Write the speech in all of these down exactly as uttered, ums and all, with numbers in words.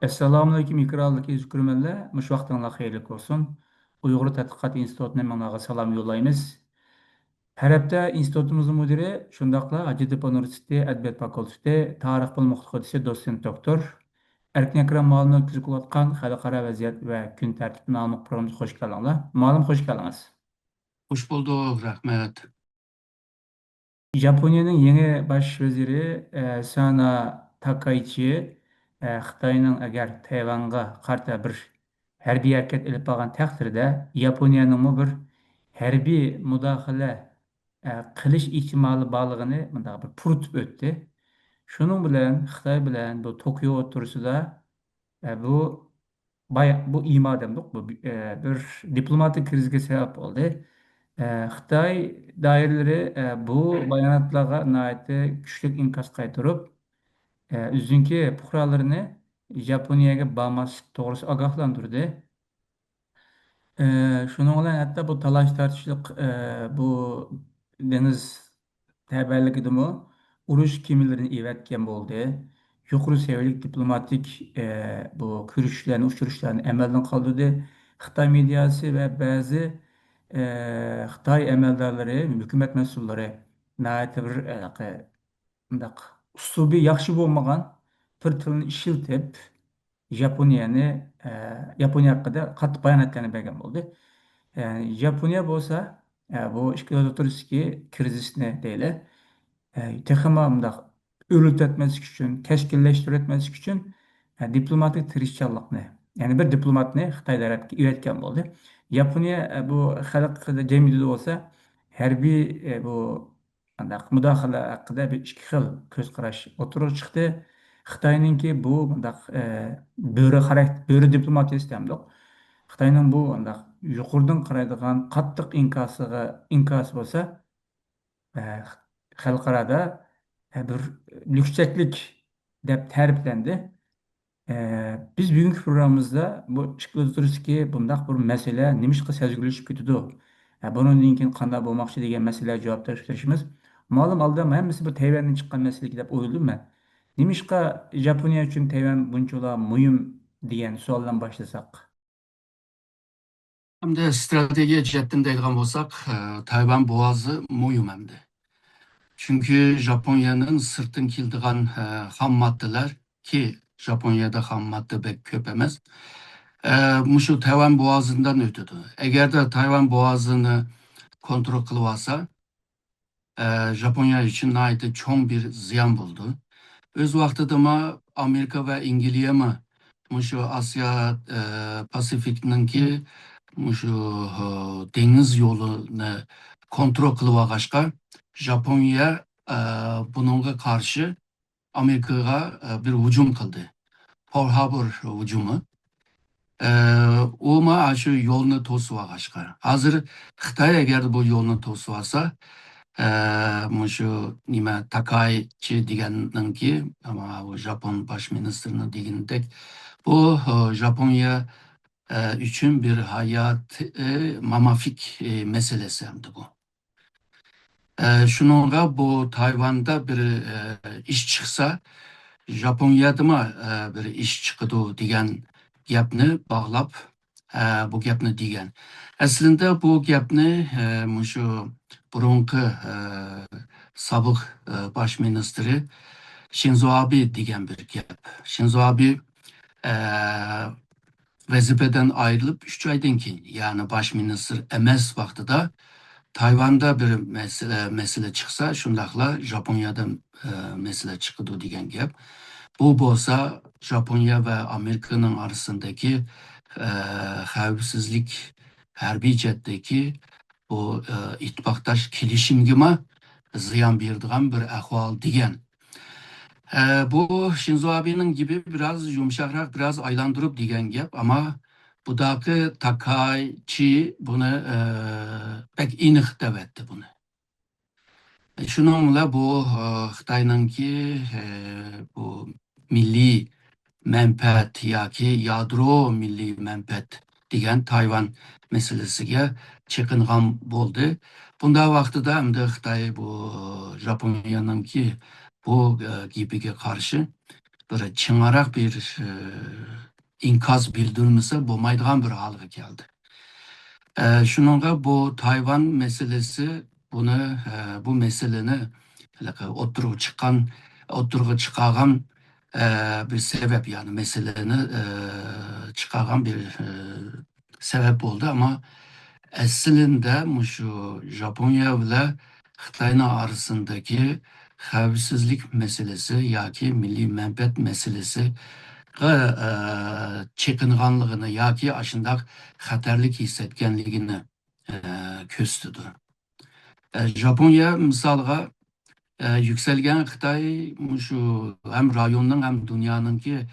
ئەسسالامۇئەلەيكۇم، ئېكرانلىق ئىزكۈرمەنلەر، مۇشۇ ۋاقتىڭلار خەيرلىك بولسۇن. ئۇيغۇر تەتقىقات ئىنستىتۇتىنىڭ مېڭىلارغا سالام يوللايمىز. ھەر ھەپتە ئىنستىتۇتىمىزنىڭ مۇدىرى، شۇنداقلا ھاجەتتېپە ئۇنىۋېرسىتېتى ئەدەبىيات فاكۇلتېتى تارىخ بىلىم ئۇقتۇرغۇچىسى، دوتسېنت دوكتور ئەركىن ئەكرەم مۇئەللىمنىڭ ئۆتكۈزۈپ كېلىۋاتقان خەلقئارا ۋەزىيەت ۋە كۈن تەرتىپى ناملىق پروگراممىمىزغا خۇش كەلدىڭلار. مۇئەللىم، خۇش كەلدىڭىز. خۇش بولدۇق، رەھمەت. ياپونىيەنىڭ يېڭى باش ۋەزىرى، ئە، سانا تاكايچى، ئە، خىتاينىڭ ئەگەر تەيۋانغا قارىتا بىر ھەربىي ھەرىكەت ئېلىپ بارغان تەقدىردە، ياپونىيەنىڭمۇ بىر ھەربىي مۇداخىلە، ئە، قىلىش ئېھتىمالى بارلىقىنى مۇنداق بىر پۇرىتىپ ئۆتتى. شۇنىڭ بىلەن خىتاي بىلەن بۇ توكيو ئوتتۇرىسىدا، ئە، بۇ باي-، بۇ ئىما دەمدۇق، بۇ، ئە، بىر دىپلوماتىك كىرىزىسكە سەۋەب بولدى. ئە، خىتاي دائىرىلىرى، ئە، بۇ باياناتلارغا ناھايىتى كۈچلۈك ئىنكاس قايتۇرۇپ، ئە، ئۆزىنىڭكى پۇقرالىرىنى ياپونىيەگە بارماسلىق توغرىسىدا ئاگاھلاندۇردى. ئە، شۇنىڭ بىلەن ھەتتا بۇ تالاش-تارتىشلىق، ئە، بۇ دېڭىز تەۋەلىكىدىمۇ ئۇرۇش كېمىلىرىنى ئېۋەتكەن بولدى. يۇقىرى سەۋىيەلىك دىپلوماتىك، ئە، بۇ كۆرۈشۈشلەرنى، ئۇچرىشىشلارنى ئەمەلدىن قالدۇردى. خىتاي مېدىياسى ۋە بەزى، ئە، خىتاي ئەمەلدارلىرى، ھۆكۈمەت مەسئۇللىرى ناھايىتى بىر، ئە، مۇنداق ئۇسلۇبى ياخشى بولمىغان بىر تىلنى ئىشلىتىپ، ياپونىيەنى، ئە، ياپونىيە ھەققىدە قاتتىق باياناتلارنى بەرگەن بولدى. يەنى ياپونىيە بولسا، ئە، بۇ ئىككى دۆلەت ئوتتۇرىسىدىكى كىرىزىسنى دەيلى، ئە، تېخىمۇ مۇنداق ئۆرلىتىۋەتمەسلىك ئۈچۈن، كەسكىنلەشتۈرۈۋەتمەسلىك ئۈچۈن، ئە، دىپلوماتىك تىرىشچانلىقنى، يەنى بىر دىپلوماتنى خىتاي تەرەپكە ئېۋەتكەن بولدى. ياپونىيە، ئە، بۇ خەلق جەمئىيىتىدە بولسا ھەربىي، ئە، بۇ مۇنداق مۇداخىلە ھەققىدە بىر ئىككى خىل كۆز قاراش ئوتتۇرىغا چىقتى. خىتاينىڭكى بۇ مۇنداق، ئە، بۆرە خاراكتېر، بۆرە دىپلوماتىيىسى دەمدۇق. خىتاينىڭ بۇ مۇنداق يۇقىرىدىن قارايدىغان قاتتىق ئىنكاسىغا، ئىنكاسى بولسا، ئە، خەلقئارادا، ئە، بىر لۈكچەكلىك دەپ تەرىپلەندى. ئە، بىز بۈگۈنكى پروگراممىمىزدا بۇ ئىككى ئوتتۇرىسىدىكى بۇنداق بىر مەسىلە نېمىشقا سەزگۈرلىشىپ كېتىدۇ؟ ئە، بۇنىڭدىن كېيىن قانداق بولماقچى دېگەن مەسىلىگە جاۋاب تېرىشىمىز. مالۇم ھالدا ھەممىسى بىر تەيۋەندىن چىققان مەسىلە دەپ ئويلىدىم مەن. نېمىشقا ياپونىيە ئۈچۈن تەيۋەن بۇنچىلا مۇھىم دېگەن سوئالدىن باشلىساق؟ ئەمدى ستراتېگىيە جەھەتتىن دەيدىغان بولساق، ئە، تايۋان بوغازى مۇھىم ئەمدى. چۈنكى ژاپونىيەدىن سىرتتىن كېلىدىغان، ئە، خام ماددىلار، كى ژاپونىيەدە خام ماددا بەك كۆپ ئەمەس، ئە، مۇشۇ تايۋان بوغازىدىن ئۆتىدۇ. ئەگەردە تايۋان بوغازىنى كونترول قىلىۋالسا، ئە، ژاپونىيە ئۈچۈن ناھايىتى چوڭ بىر زىيان بولىدۇ. ئۆز ۋاقتىدىمۇ ئامېرىكا ۋە ئەنگلىيەمۇ مۇشۇ ئاسىيا، ئە، پاسىفىكنىڭكى مۇشۇ، ئە، دېڭىز يولىنى كونترول قىلىۋالغاچقا، ژاپونىيە، ئە، بۇنىڭغا قارشى ئامېرىكىغا، ئە، بىر ھۇجۇم قىلدى. پېرل ھاربور ھۇجۇمى. ئە، ئۇمۇ ئاشۇ يولنى توسۇۋالغاچقا. ھازىر خىتاي ئەگەر بۇ يولنى توسۇۋالسا، ئە، مۇشۇ نېمە، تاكايچى دېگەننىڭكى، ئەمما ئۇ ژاپون باش مىنىستىرىنىڭ دېگىنىدەك، بۇ، ئە، ژاپونىيە، ئە، ئۈچۈن بىر ھاياتىي، ئە، مامافىك، ئە، مەسىلىسى ئەمدى بۇ. ئە، شۇنىڭغا بۇ تايۋاندا بىر، ئە، ئىش چىقسا، ژاپونىيەدىمۇ، ئە، بىر ئىش چىقىدۇ دېگەن گەپنى باغلاپ، ئە، بۇ گەپنى دېگەن. ئەسلىدە بۇ گەپنى، ئە، مۇشۇ بۇرۇنقى، ئە، سابىق، ئە، باش مىنىستىرى شىنزو ئابې دېگەن بىر گەپ. شىنزو ئابې، ئە، ۋەزىپىدىن ئايرىلىپ ئۈچ ئايدىن كېيىن، يەنى باش مىنىستىر ئەمەس ۋاقتىدا تايۋاندا بىر مەسىلە، مەسىلە چىقسا، شۇنداقلا ژاپونىيەدە، ئە، مەسىلە چىقىدۇ دېگەن گەپ. بۇ بولسا ژاپونىيە ۋە ئامېرىكىنىڭ ئارىسىندىكى، ئە، خەۋپسىزلىك، ھەربىي جەھەتتىكى بۇ، ئە، ئىتتىپاقداش كېلىشىمگىمۇ زىيان بېرىدىغان بىر ئەھۋال دېگەن. ئە، بۇ شىنزو ئابېنىڭ گېپى بىراز يۇمشاقراق، بىراز ئايلاندۇرۇپ دېگەن گەپ، ئەمما بۇداقى تاكايچى بۇنى، ئە، بەك ئېنىق دەۋەتتى بۇنى. شۇنىڭ بىلەن بۇ، ئە، خىتاينىڭكى، ئە، بۇ مىللىي مەنپەئەت ياكى يادرو مىللىي مەنپەئەت دېگەن تايۋان مەسىلىسىگە چېقىنغان بولدى. بۇنداق ۋاقتىدا ئەمدى خىتاي بۇ ژاپونىيەنىڭكى بۇ، ئە، گېپىگە قارشى بىر چىڭراق بىر، ئە، ئىنكاس بىلدۈرمىسە بولمايدىغان بىر ھالغا كەلدى. ئە، شۇنىڭغا بۇ تايۋان مەسىلىسى بۇنى، ئە، بۇ مەسىلىنى ھېلىقى ئوتتۇرىغا چىققان، ئوتتۇرىغا چىقارغان، ئە، بىر سەۋەب، يەنى مەسىلىنى، ئە، چىقارغان بىر، ئە، سەۋەب بولدى. ئەمما ئەسلىندە مۇشۇ ژاپونىيە بىلەن خىتاينىڭ ئارىسىندىكى خەۋپسىزلىك مەسىلىسى ياكى مىللىي مەنپەئەت مەسىلىسىگە، ئە، چېقىنغانلىقىنى ياكى ئاشۇنداق خەتەرلىك ھېس ئەتكەنلىكىنى، ئە، كۆرسىتىدۇ. ئە، ژاپونىيە مىسالغا، ئە، يۈكسەلگەن خىتاي مۇشۇ ھەم رايوننىڭ، ھەم دۇنيانىڭكى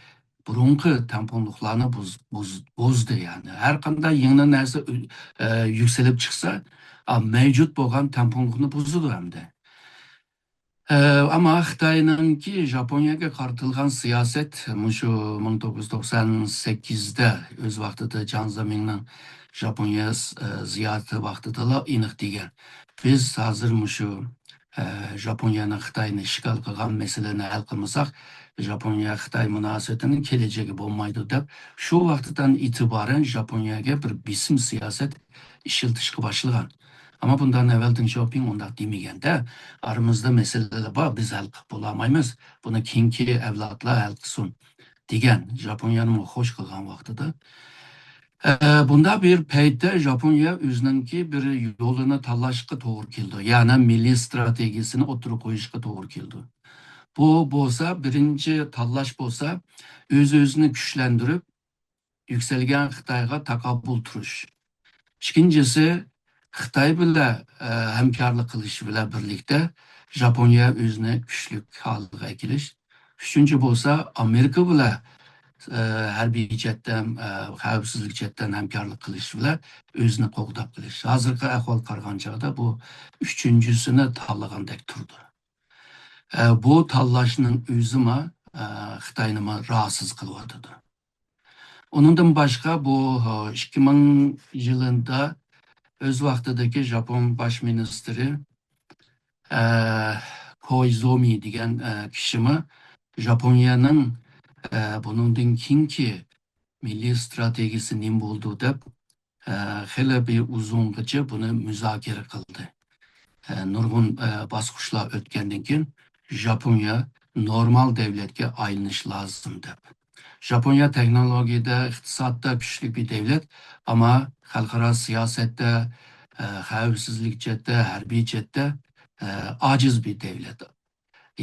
بۇرۇنقى تەڭپۇڭلۇقلارنى بۇز-، بۇز-، بۇزدى، يەنى. ھەر قانداق يېڭى نەرسە ئۆ-، ئە، يۈكسىلىپ چىقسا، ئا، مەۋجۇت بولغان تەڭپۇڭلۇقنى بۇزىدۇ ئەمدى. ئە، ئەمما خىتاينىڭكى ژاپونىيەگە قارىتىلغان سىياسەت مۇشۇ مىڭ توققۇز يۈز توقسان سەككىزدە ئۆز ۋاقتىدا جياڭ زېمىڭنىڭ ژاپونىيە، ئە، زىيارىتى ۋاقتىدىلا ئېنىق دېگەن. بىز ھازىر مۇشۇ، ئە، ژاپونىيەنىڭ خىتاينى ئىشغال قىلغان مەسىلىنى ھەل قىلمىساق، ژاپونىيە خىتاي مۇناسىۋىتىنىڭ كېلىچىكى بولمايدۇ دەپ، شۇ ۋاقىتتىن ئېتىبارەن ژاپونىيەگە بىر بېسىم سىياسەت ئىشلىتىشكە باشلىغان. ئەمما بۇنداق ئەۋۋەل دېڭ شياۋپىڭ ئۇنداق دېمىگەندە، ئارىمىزدا مەسىلىلەر بار، بىز ھەل قىلىپ بولالمايمىز، بۇنى كېيىنكى ئەۋلادلار ھەل قىلسۇن، دېگەن، ژاپونىيەنىمۇ خوش قىلغان ۋاقتىدا. ئە، بۇنداق بىر پەيتتە ژاپونىيە ئۆزىنىڭكى بىر يولىنى تاللاشقا توغرا كېلىدۇ. يەنى مىللىي ئىستراتېگىيىسىنى ئوتتۇرىغا قويۇشقا توغرا كېلىدۇ. بۇ بولسا، بىرىنچى تاللاش بولسا، ئۆز-ئۆزىنى كۈچلەندۈرۈپ، يۈكسەلگەن خىتايغا تاقابىل تۇرۇش. ئىككىنچىسى، خىتاي بىلەن، ئە، ھەمكارلىق قىلىش بىلەن بىرلىكتە ژاپونىيە ئۆزىنى كۈچلۈك ھالغا ئەكېلىش. ئۈچىنچى بولسا، ئامېرىكا بىلەن، ئە، ھەربىي جەھەتتىن، ئە، خەۋپسىزلىك جەھەتتىن ھەمكارلىق قىلىش بىلەن ئۆزىنى قوغداپ قېلىش. ھازىرقى ئەھۋال قارىغان چاغدا بۇ ئۈچىنچىسىنى تاللىغاندەك تۇرىدۇ. ئە، بۇ تاللاشنىڭ ئۆزىمۇ، ئە، خىتاينىمۇ راھەتسىز قىلىۋاتىدۇ. ئۇنىڭدىن باشقا بۇ، ئە، ئىككى مىڭ يىلىدا ئۆز ۋاقتىدىكى ژاپون باش مىنىستىرى، ئە، كويزومى دېگەن، ئە، كىشىمۇ ژاپونىيەنىڭ، ئە، بۇنىڭدىن كېيىنكى مىللىي ئىستراتېگىيىسى نېمە بولىدۇ دەپ، ئە، خېلى بىر ئۇزۇنغىچە بۇنى مۇزاكىرە قىلدى. ئە، نۇرغۇن، ئە، باسقۇچلار ئۆتكەندىن كېيىن، ژاپونىيە نورمال دەۋلەتكە ئايلىنىش لازىم دەپ. ژاپونىيە تېخنولوگىيەدە، ئىقتىسادتا كۈچلۈك بىر دەۋلەت، ئەمما خەلقئارا سىياسەتتە، ئە، خەۋپسىزلىك جەھەتتە، ھەربىي جەھەتتە، ئە، ئاجىز بىر دەۋلەت.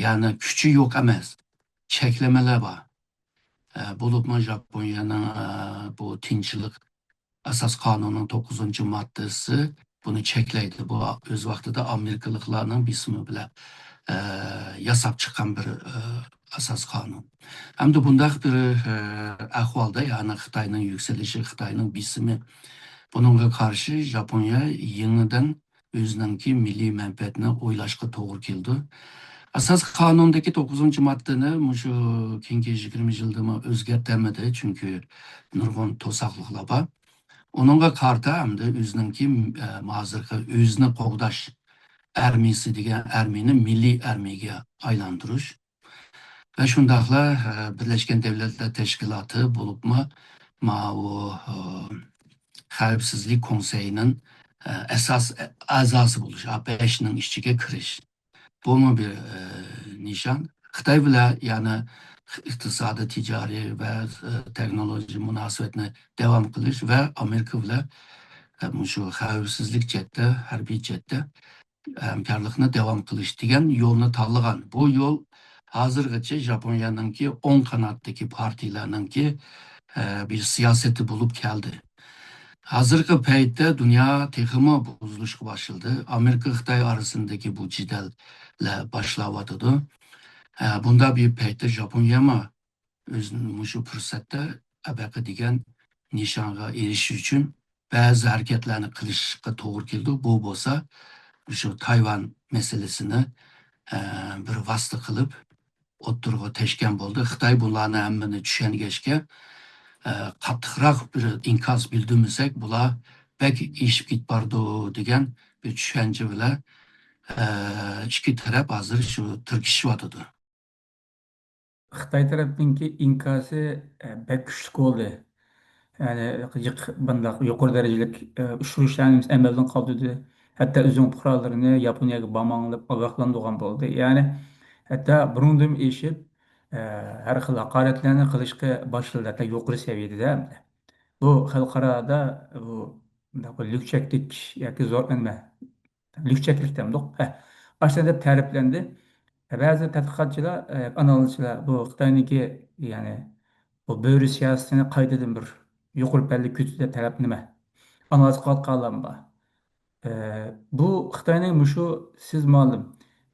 يەنى كۈچى يوق ئەمەس، چەكلىمىلەر بار. ئە، بولۇپمۇ ژاپونىيەنىڭ، ئە، بۇ تىنچلىق ئاساس قانۇنىنىڭ توققۇزىنچى ماددىسى بۇنى چەكلەيدۇ. بۇ ئۆز ۋاقتىدا ئامېرىكىلىقلارنىڭ بېسىمى بىلەن، ئە، ياساپ چىققان بىر، ئە، ئاساس قانۇن. ئەمدى بۇنداق بىر، ئە، ئەھۋالدا، يەنى خىتاينىڭ يۈكسىلىشى، خىتاينىڭ بېسىمى، بۇنىڭغا قارشى ژاپونىيە يېڭىدىن ئۆزىنىڭكى مىللىي مەنپەئەتىنى ئويلاشقا توغرا كېلىدۇ. ئاساس قانۇندىكى توققۇزىنچى ماددىنى مۇشۇ كېيىنكى يىگىرمە يىلدىمۇ ئۆزگەرتەلمىدى، چۈنكى نۇرغۇن توساقلىقلار بار. ئۇنىڭغا قارىتا ئەمدى ئۆزىنىڭكى، ئە، ھازىرقى ئۆزىنى قوغداش ئارمىيىسى دېگەن ئارمىيىنى مىللىي ئارمىيىگە ئايلاندۇرۇش ۋە شۇنداقلا، ئە، بىرلەشكەن دەۋلەتلەر تەشكىلاتى بولۇپمۇ ماۋۇ، ئە، خەۋپسىزلىك كونسېيىنىڭ، ئە، ئاساس ئەزاسى بولۇش، ئا بەشنىڭ ئىچىگە كىرىش. بۇمۇ بىر، ئە، نىشان. خىتاي بىلەن يەنە ئىقتىسادىي، تىجارىي ۋە، ئە، تېخنولوگىيە مۇناسىۋەتنى داۋام قىلىش ۋە ئامېرىكا بىلەن، ئە، مۇشۇ خەۋپسىزلىك جەھەتتە، ھەربىي جەھەتتە ھەمكارلىقنى داۋام قىلىش دېگەن يولنى تاللىغان. بۇ يول ھازىرغىچە ژاپونىيەنىڭكى ئوڭ قاناتتىكى پارتىيىلەرنىڭكى، ئە، بىر سىياسىتى بولۇپ كەلدى. ھازىرقى پەيتتە دۇنيا تېخىمۇ بۇزۇلۇشقا باشلىدى. ئامېرىكا خىتاي ئارىسىندىكى بۇ جېدەللەر باشلاۋاتىدۇ. ئە، بۇنداق بىر پەيتتە ژاپونىيەمۇ ئۆزىنى مۇشۇ پۇرسەتتە ئەبەقە دېگەن نىشانغا ئېرىشىش ئۈچۈن بەزى ھەرىكەتلەرنى قىلىشقا توغرا كېلىدۇ. بۇ بولسا مۇشۇ تايۋان مەسىلىسىنى، ئە، بىر ۋاسىتە قىلىپ ئوتتۇرىغا تەشكەن بولدى. خىتاي بۇلارنى ھەممىنى چۈشەنگەچكە، ئە، قاتتىقراق بىر ئىنكاس بىلدۈرمىسەك، بۇلار بەك ئېشىپ كېتىپ بارىدۇ دېگەن بىر چۈشەنچە بىلەن، ئە، ئىككى تەرەپ ھازىر شۇ تىركىشىۋاتىدۇ. خىتاي تەرەپنىڭكى ئىنكاسى، ئە، بەك كۈچلۈك بولدى. يەنى يېق-، بۇنداق يۇقىرى دەرىجىلىك، ئە، ئۇچرىشىشلارنى ئەمەلدىن قالدۇردى. ھەتتا ئۆزىنىڭ پۇقرالىرىنى ياپونىيەگە بارماڭ دەپ ئاگاھلاندۇرغان بولدى. يەنى ھەتتا بۇرۇندىن ئېشىپ، ئە، ھەر خىل ھاقارەتلەرنى قىلىشقا باشلىدى، ھەتتا يۇقىرى سەۋىيەدە. بۇ خەلقئارادا بۇ، بۇنداق بىر لۈكچەكلىك ياكى زور، نېمە، لۈكچەكلىك دەمدۇق. ھە، ئاشۇنداق دەپ تەرىپلەندى. بەزى تەتقىقاتچىلار، ئە، ئانالىزچىلار بۇ خىتاينىڭكى، يەنى بۇ بۆرە سىياسىتىنى قايتىدىن بىر يۇقىرى پەللىگە كۆتۈردى دەپ تەرەپ نېمە، ئانالىز قىلىۋاتقانلارمۇ بار. ئە، بۇ خىتاينىڭ مۇشۇ، سىز مۇئەللىم،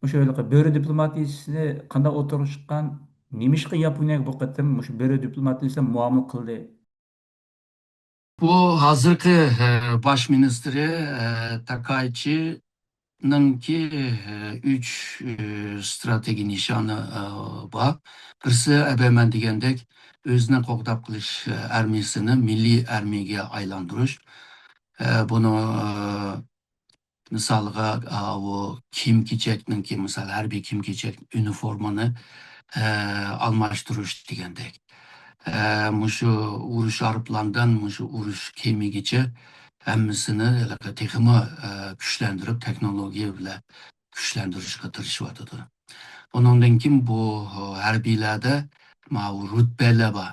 مۇشۇ ھېلىقى بۆرە دىپلوماتىيىسىنى قانداق ئوتتۇرىغا چىققان، نېمىشقا ياپونىيەگە بۇ قېتىم مۇشۇ بۆرە دىپلوماتىيىسى بىلەن مۇئامىلە قىلدى؟ بۇ ھازىرقى، ئە، باش مىنىستىرى، ئە، تاكايچىنىڭكى، ئە، ئۈچ، ئە، ستراتېگىيە نىشانى، ئە، بار. بىرسى، ئەبەمەن دېگەندەك، ئۆزىنى قوغداپ قېلىش، ئە، ئارمىيىسىنى مىللىي ئارمىيىگە ئايلاندۇرۇش. ئە، بۇنى، ئە، مىسالغا، ئاۋۇ كىيىم-كېچەكنىڭكى، مىسال، ھەربىي كىيىم-كېچەك، ئۇنىفورمىنى، ئە، ئالماشتۇرۇش دېگەندەك. ئە، مۇشۇ ئۇرۇش ئايروپىلاندىن مۇشۇ ئۇرۇش كېمىگىچە ھەممىسىنى ھېلىقى تېخىمۇ، ئە، كۈچلەندۈرۈپ، تېخنولوگىيە بىلەن كۈچلەندۈرۈشكە تىرىشىۋاتىدۇ. ئۇنىڭدىن كېيىن بۇ ھەربىيلەردە ماۋۇ رۇتبەلەر بار.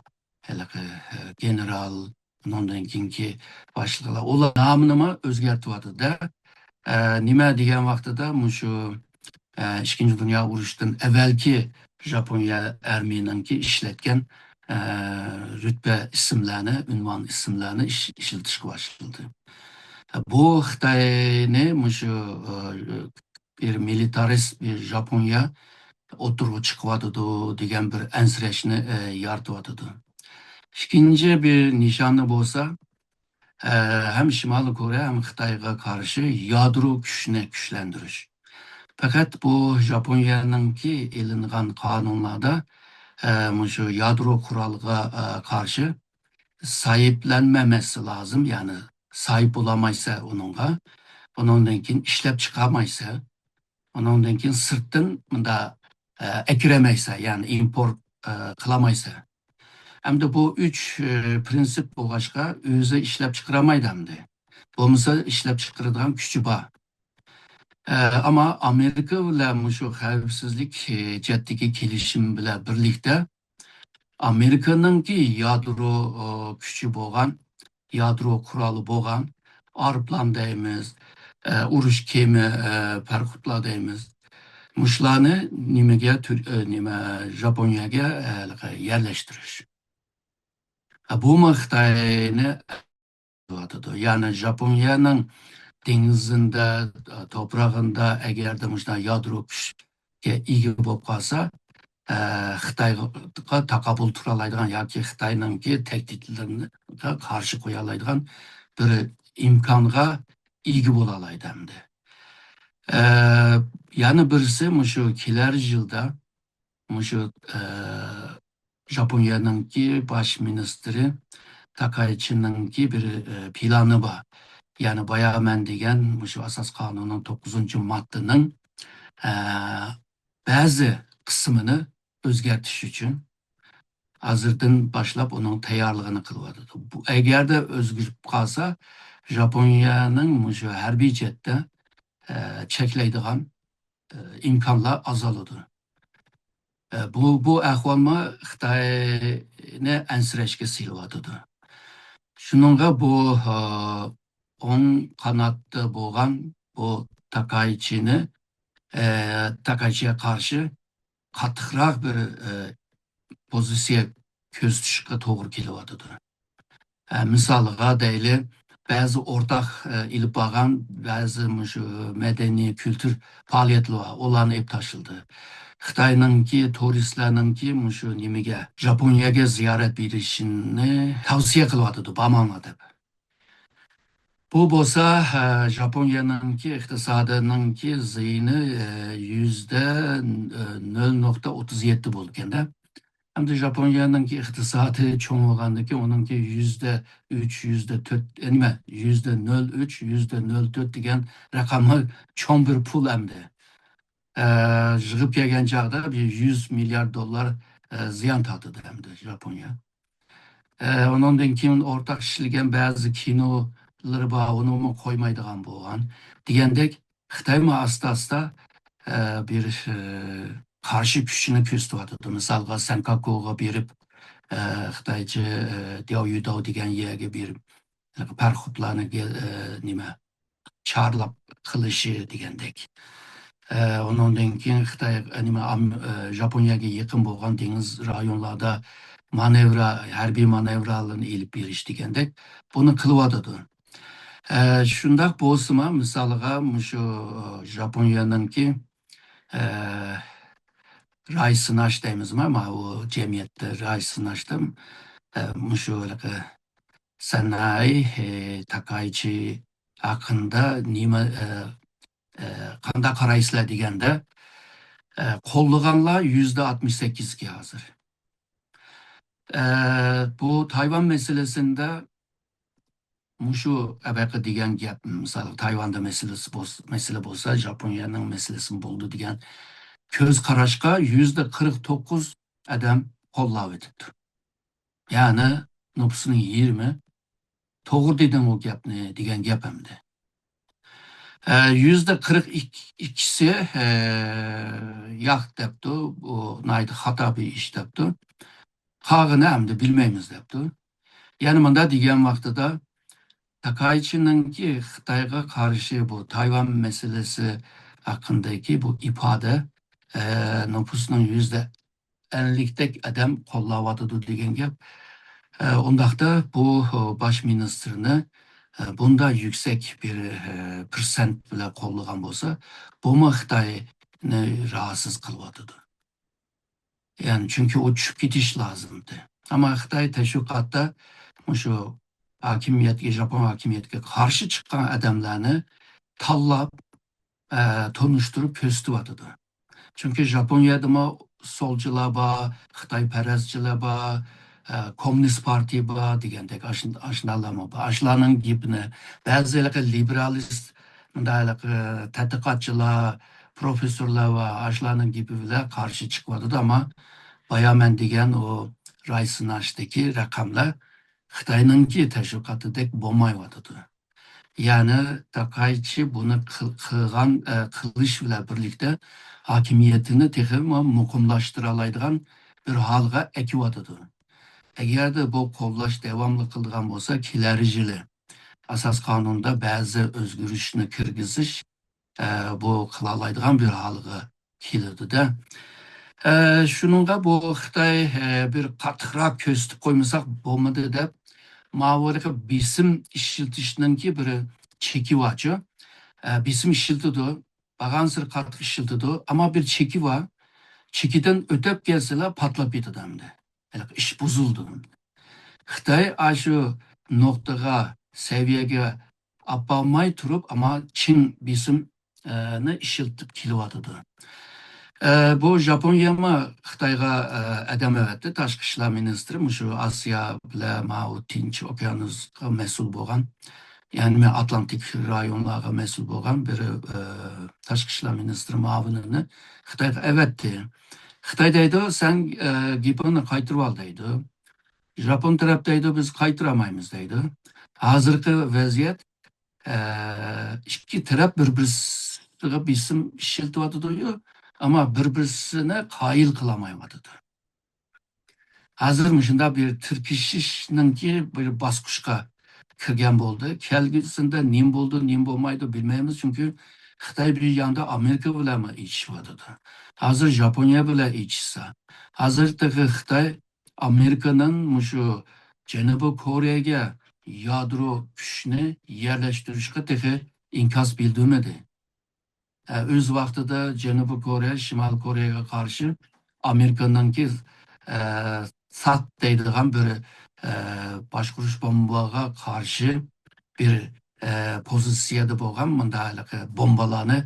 ھېلىقى، ئە، گېنېرال، ئۇنىڭدىن كېيىنكى باشلىقلار، ئۇلار نامىنىمۇ ئۆزگەرتىۋاتىدۇ-دە. ئە، نېمە دېگەن ۋاقتىدا مۇشۇ، ئە، ئىككىنچى دۇنيا ئۇرۇشىدىن ئەۋۋەلكى ژاپونىيە ئارمىيىنىڭكى ئىشلەتكەن، ئە، رۈتبە ئىسىملەرنى، ئۇنۋان ئىسىملەرنى ئىش-، ئىشلىتىشكە باشلىدى. بۇ خىتاينى مۇشۇ، ئە، بىر مىلىتارىست، بىر ژاپونىيە ئوتتۇرىغا چىقىۋاتىدۇ دېگەن بىر ئەنسىرەشنى، ئە، يارىتىۋاتىدۇ. ئىككىنچى بىر نىشانى بولسا، ئە، ھەم شىمالىي كورېيە، ھەم خىتايغا قارشى يادرو كۈچنى كۈچلەندۈرۈش. پەقەت بۇ ژاپونىيەنىڭكى ئېلىنغان قانۇنلاردا، ئە، مۇشۇ يادرو قورالىغا، ئە، قارشى ساھىبلەنمەمەسلىكى لازىم، يەنى ساھىب بولالمايسا ئۇنىڭغا، ئۇنىڭدىن كېيىن ئىشلەپ چىقالمايسا، ئۇنىڭدىن كېيىن سىرتتىن مۇندا، ئە، ئەكىرەلمەيسە، يەنى ئىمپورت، ئە، قىلالمايسە. ئەمدى بۇ ئۈچ، ئە، پىرىنسىپ بولغاچقا، ئۆزى ئىشلەپ چىقىرالمايدۇ ئەمدى. بولمىسا ئىشلەپ چىقىرىدىغان كۈچى بار. ئە، ئەمما ئامېرىكا بىلەن مۇشۇ خەۋپسىزلىك، ئە، جەھەتتىكى كېلىشىم بىلەن بىرلىكتە ئامېرىكىنىڭكى يادرو، ئە، كۈچى بولغان، يادرو قورالى بولغان ئايروپىلان دەيمىز، ئە، ئۇرۇش كېمە، ئە، پاراخوتلار دەيمىز. مۇشۇلارنى نېمىگە، تۈر-، ئە، نېمە، ژاپونىيەگە، ئە، يەرلەشتۈرۈش. ئە، بۇمۇ خىتاينى قىلىۋاتىدۇ. يەنى ژاپونىيەنىڭ دېڭىزىندا، ئە، توپراغىندا ئەگەردە مۇشۇنداق يادرو كۈچ ئىگە بولۇپ قالسا، ئە، خىتايغا تاقابىل تۇرالايدىغان ياكى خىتاينىڭكى تەھدىتلىرىغا قارشى قويالايدىغان بىر ئىمكانغا ئىگە بولالايدۇ ئەمدى. ئە، يەنە بىرسى مۇشۇ كېلەر يىلدا مۇشۇ، ئە، ژاپونىيەنىڭكى باش مىنىستىرى تاكايچىنىڭكى بىر، ئە، پىلانى بار. يەنى بايا مەن دېگەن مۇشۇ ئاساس قانۇننىڭ توققۇزىنچى ماددىنىڭ، ئە، بەزى قىسمىنى ئۆزگەرتىش ئۈچۈن ھازىردىن باشلاپ ئۇنىڭ تەييارلىقىنى قىلىۋاتىدۇ. بۇ ئەگەردە ئۆزگىرىپ قالسا، ژاپونىيەنىڭ مۇشۇ ھەربىي جەھەتتە، ئە، چەكلەيدىغان، ئە، ئىمكانلار ئازالىدۇ. ئە، بۇ، بۇ ئەھۋالمۇ خىتاينى ئەنسىرەشكە سېلىۋاتىدۇ. شۇنىڭغا بۇ، ئە، ئوڭ قاناتتا بولغان بۇ تاكايچىنى، ئە، تاكايچىغا قارشى قاتتىقراق بىر، ئە، پوزىتسىيە كۆزىتىشكە توغرا كېلىۋاتىدۇ. ئە، مىسالغا دەيلى، بەزى ئورتاق، ئە، ئېلىپ بارغان بەزى مۇشۇ مەدەنىي، كۈلتۈر پائالىيەتلىرى بار، ئۇلارنى ئېلىپ تاشلىدى. خىتاينىڭكى تۇرىستلارنىڭكى مۇشۇ نېمىگە، ژاپونىيەگە زىيارەت بېرىشىنى تەۋسىيە قىلىۋاتىدۇ، بارماڭلار دەپ. بۇ بولسا، ئە، ژاپونىيەنىڭكى ئىقتىسادىنىڭكى زىيىنى، ئە، يۈزدە، ئە، نۆل نۇقتا ئوتتۇز يەتتە بولىدىكەن-دە. ئەمدى ژاپونىيەنىڭكى ئىقتىسادى چوڭ بولغاندىكىن، ئۇنىڭكى يۈزدە ئۈچ، يۈزدە تۆت، ئە، نېمە، يۈزدە نۆل ئۈچ، يۈزدە نۆل تۆت دېگەن رەقەملەر چوڭ بىر پۇل ئەمدى. ئە، يىغىپ كەلگەن چاغدا بىر يۈز مىليارد دوللار، ئە، زىيان تارتىدۇ ئەمدى ژاپونىيە. ئە، ئۇنىڭدىن كېيىن ئورتاق ئىشلىگەن بەزى كىنولىرى بار، ئۇنىمۇ قويمايدىغان بولغان. دېگەندەك، خىتايمۇ ئاستا-ئاستا، ئە، بىر، ئە، قارشى كۈچىنى كۆرسىتىۋاتىدۇ. مىسالغا، سەنكاكۇغا بېرىپ، ئە، خىتايچە، ئە، دياۋيۇداۋ دېگەن يەرگە بېرىپ، پاراخوتلارنى گە-، ئە، نېمە، چارلاپ قىلىشى دېگەندەك. ئە، ئۇنىڭدىن كېيىن خىتاي، ئە، نېمە، ئام-، ئە، ژاپونىيەگە يېقىن بولغان دېڭىز رايونلاردا مانېۋرا، ھەربىي مانېۋرالارنى ئېلىپ بېرىش دېگەندەك، بۇنى قىلىۋاتىدۇ. ئە، شۇنداق بولسىمۇ، مىسالغا، مۇشۇ، ئە، ژاپونىيەنىڭكى، ئە، راي سىناش دەيمىزما، ماۋۇ جەمئىيەتتە راي سىناشتا، ئە، مۇشۇ ھېلىقى سەنئەي، ئە، تاكايچى ھەققىدە نېمە، ئە، ئە، قانداق قارايسىلەر دېگەندە، ئە، قوللىغانلار يۈزدە ئاتمىش سەككىزگە ھازىر. ئە، بۇ تايۋان مەسىلىسىندە مۇشۇ ئەبەقە دېگەن گەپ، مىسال، تايۋاندا مەسىلىسى بولس-، مەسىلە بولسا، ژاپونىيەنىڭ مەسىلىسىمۇ بولىدۇ دېگەن كۆز قاراشقا يۈزدە قىرىق توققۇز ئادەم قوللاۋېتىپتۇ. يەنى نوپۇسنىڭ يېرىمى توغرا دېدىڭ ئۇ گەپنى دېگەن گەپ ئەمدى. ئە، يۈزدە قىرىق ئىككىسى، ئە، ياق دەپتۇ، بۇ ناھايىتى خاتا بىر ئىش دەپتۇ. قالغىنى ئەمدى بىلمەيمىز دەپتۇ. يەنى مۇنداق دېگەن ۋاقتىدا، تاكايچىنىڭكى خىتايغا قارشى بۇ تايۋان مەسىلىسى ھەققىدىكى بۇ ئىپادە، ئە، نوپۇسنىڭ يۈزدە ئەللىكتەك ئادەم قوللاۋاتىدۇ دېگەن گەپ. ئە، ئۇنداقتا بۇ، ئۇ، باش مىنىستىرنى، ئە، بۇنداق يۈكسەك بىر، ئە، پىرسەنت بىلەن قوللىغان بولسا، بۇمۇ خىتاينى راھەتسىز قىلىۋاتىدۇ. يەنى، چۈنكى ئۇ چۈشۈپ كېتىش لازىمدى. ئەمما خىتاي تەشۋىقاتتا مۇشۇ ھاكىمىيەتكە، ژاپون ھاكىمىيەتكە قارشى چىققان ئادەملەرنى تاللاپ، ئە، تونۇشتۇرۇپ كۆرسىتىۋاتىدۇ. چۈنكى ژاپونىيەدىمۇ سولچىلار بار، خىتايپەرەسچىلەر بار، ئە، كوممۇنىست پارتىيە بار دېگەندەك ئاش-، ئاشۇنداقلارمۇ بار. ئاشۇلارنىڭ گېپىنى بەزى ھېلىقى لىبېرالىست، مۇنداق ھېلىقى تەتقىقاتچىلار، پروفېسسورلار ۋە ئاشۇلارنىڭ گېپى بىلەن قارشى چىقىۋاتىدۇ. ئەمما بايا مەن دېگەن ئۇ راي سىناشتىكى رەقەملەر خىتاينىڭكى تەشۋىقاتىدەك بولمايۋاتىدۇ. يەنى تاكايچى بۇنى قىل-، قىلغان، ئە، قىلىش بىلەن بىرلىكتە ھاكىمىيىتىنى تېخىمۇ مۇقىملاشتۇرالايدىغان بىر ھالغا ئەكىۋاتىدۇ. ئەگەردە بۇ قوللاش داۋاملىق قىلىدىغان بولسا، كېلەر يىلى ئاساس قانۇندا بەزى ئۆزگىرىشنى كىرگۈزۈش، ئە، بۇ قىلالايدىغان بىر ھالغا كېلىدۇ-دە. ئە، شۇنىڭغا بۇ خىتاي، ئە، بىر قاتتىقراق كۆرسىتىپ قويمىساق بولمىدى دەپ، ماۋۇ بېسىم ئىشلىتىشنىڭكى بىر چېكى بارچۇ. ئە، بېسىم ئىشلىتىدۇ، بارغانسېرى قاتتىق ئىشلىتىدۇ، ئەمما بىر چېكى بار. چېكىدىن ئۆتۈپ كەلسىلا پارتلاپ كېتىدۇ ئەمدى. ھېلىقى ئىش بۇزۇلىدۇ. خىتاي ئاشۇ نۇقتىغا، سەۋىيەگە ئاپارماي تۇرۇپ، ئەمما چىڭ بېسىم، ئە، نى ئىشلىتىپ كېلىۋاتىدۇ. ئە، بۇ ژاپونىيەمۇ خىتايغا، ئە، ئادەم ئەۋەتتى. تاشقى ئىشلار مىنىستىرى مۇشۇ ئاسىيا بىلەن ماۋۇ تىنچ ئوكيانۇسقا مەسئۇل بولغان، يەنى ئاتلانتىك رايونلارغا مەسئۇل بولغان بىر، ئە، تاشقى ئىشلار مىنىستىرى مۇئاۋىنىنى خىتايغا ئەۋەتتى. خىتاي دەيدۇ، سەن، ئە، گېپىڭنى قايتۇرۇۋال دەيدۇ. ژاپون تەرەپ دەيدۇ، بىز قايتۇرالمايمىز دەيدۇ. ھازىرقى ۋەزىيەت، ئە، ئىككى تەرەپ بىر-بىرسىگە بېسىم ئىشلىتىۋاتىدۇ، ئەمما بىر-بىرسىنى قايىل قىلالمايۋاتىدۇ. ھازىر مۇشۇنداق بىر تىركىشىشنىڭكى بىر باسقۇچقا كىرگەن بولدى. كەلگۈسىدە نېمە بولىدۇ، نېمە بولمايدۇ بىلمەيمىز، چۈنكى خىتاي بىر ياندا ئامېرىكا بىلەنمۇ ئېچىشىۋاتىدۇ. ھازىر ژاپونىيە بىلەن ئېچىشسا، ھازىر تېخى خىتاي ئامېرىكىنىڭ مۇشۇ جەنۇبىي كورېيەگە يادرو كۈچنى يەرلەشتۈرۈشكە تېخى ئىنكاس بىلدۈرمىدى. ئە، ئۆز ۋاقتىدا جەنۇبىي كورېيە شىمالىي كورېيەگە قارشى ئامېرىكىنىڭكى، ئە، سات دەيدىغان بىر، ئە، باشقۇرۇش بومبىغا قارشى بىر، ئە، پوزىتسىيەدە بولغان مۇنداق ھېلىقى بومبىلارنى،